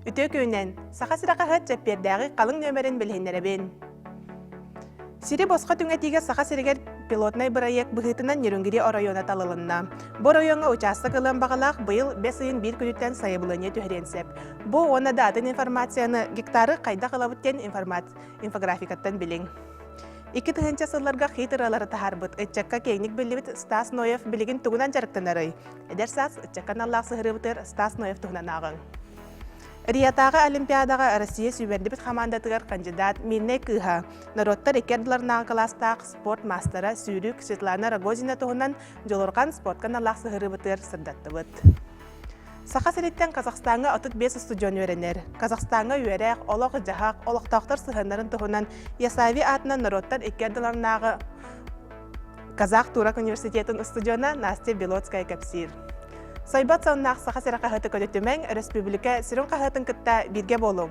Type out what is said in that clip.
Үтүө күнүнэн! Саха сирэ хаһыат чэппиэрдээҕи халыҥ нүөмэрин билиһиннэрэбин. Сири босхо түҥэтиигэ Саха сиригэр пилотнай бырайыак быһыытынан Нерюнгри оройуона талылынна. Бу оройуоҥҥа учаастак ылыан баҕалаах быйыл бэс ыйын биир күнүттэн сайабылыанньа түһэриэн сөп. Бу уонна да атын информацияны гектары хайдах ылабыт диэн инфографикаттан билиҥ. 2000 сылларга хит ырыалары таһаарбыт, ыччакка киэҥник биллибит Стас Ноев билигин тугунан дьарыктанарый? Эдэр саас ыччакка аналлаах сыһырыыбытыгар Стас Ноев туһунан ааҕыҥ. Риотааҕы Олимпиадаҕа Россия сүүмэрдибит хамаандатыгар кандидат Мирнэй кыыһа, норуоттар икки ардыларынааҕы кылаастаах спорт маастара сүүрүк Светлана Рогозина туһунан Дьулурҕан спортка аналлаах сыһырыыбытыгар сырдаттыбыт. Саха сириттэн Казахстаҥҥа 35 устудьуон үөрэнэр. Казахстаҥҥа үөрэх, олох-дьаһах, олохтоохтор сыһыаннарын туһунан Ясави аатынан норуоттар икки ардыларынааҕы Казах Турок университетын устудьуона Настя Белоцкая кэпсиир. Сойбот соннаах Саха сирэ хаһыаты көтүтүмэҥ, өрөспүүбүлүкэ сүрүн хаһыатын кытта бииргэ буолуҥ!